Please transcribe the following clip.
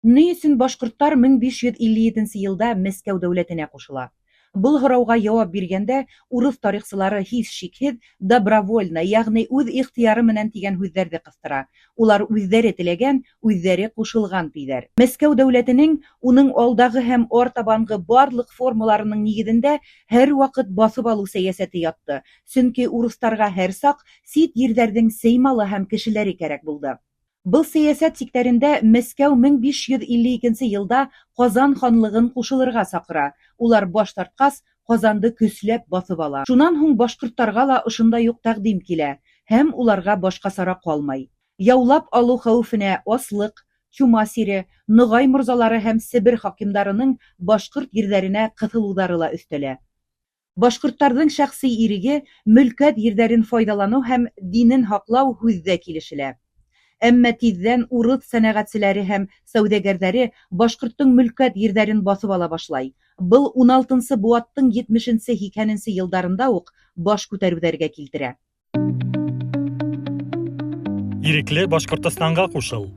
Ни өсөн башҡорттар 1557 нсе йылда Мәскәү дәүләтенә ҡушыла? Был һорауға яуап биргәндә урыҫ тарихсылары һис шикһеҙ добровольно, йәғни үҙ ихтыяры менән тигән һүҙҙәрҙе ҡыҫтыра. Улар үҙҙәре теләгән, үҙҙәре ҡушылған тиҙәр. Мәскәү дәүләтенең, уның алдағы һәм артабанғы барлыҡ формаларының нигеҙендә һәр ваҡыт баҫып алыу сәйәсәте ятты, сөнки урыҫтарға һәр саҡ сит ерҙәрҙең сеймалы һәм кешеләре кәрәк булды. Был сәйәсәт сиктәрендә Мәскәү 1552 нсе йылда Ҡазан ханлығын ҡушылырға саҡыра, улар баш тартҡас, Ҡазанды көсләп баҫып ала. Шунан һуң башҡорттарға ла ошондай уҡ тәҡдим килә һәм уларға башҡа сара ҡалмай. Яулап алыу хәүефенә аслыҡ, чума сире, ногай морзалары һәм Себер хакимдарының башҡорт ерҙәренә ҡыҫылыуҙары ла өҫтәлә. Башҡорттарҙың шәхси иреге, мөлкәт ерҙәрен файҙаланыу һәм динен һаҡлау һүҙҙә килешелә. Әммә тиҙҙән урыҫ сәнәғәтселәре һәм сәүҙәгәрҙәре башҡорттоң мөлкәт ерҙәрен баҫып ала башлай. Был уналтынсы быуаттың етмешенсе-һикһәненсе йылдарында уҡ баш күтәреүҙәргә килтерә. Ирекле Башҡортостанға ҡушыл!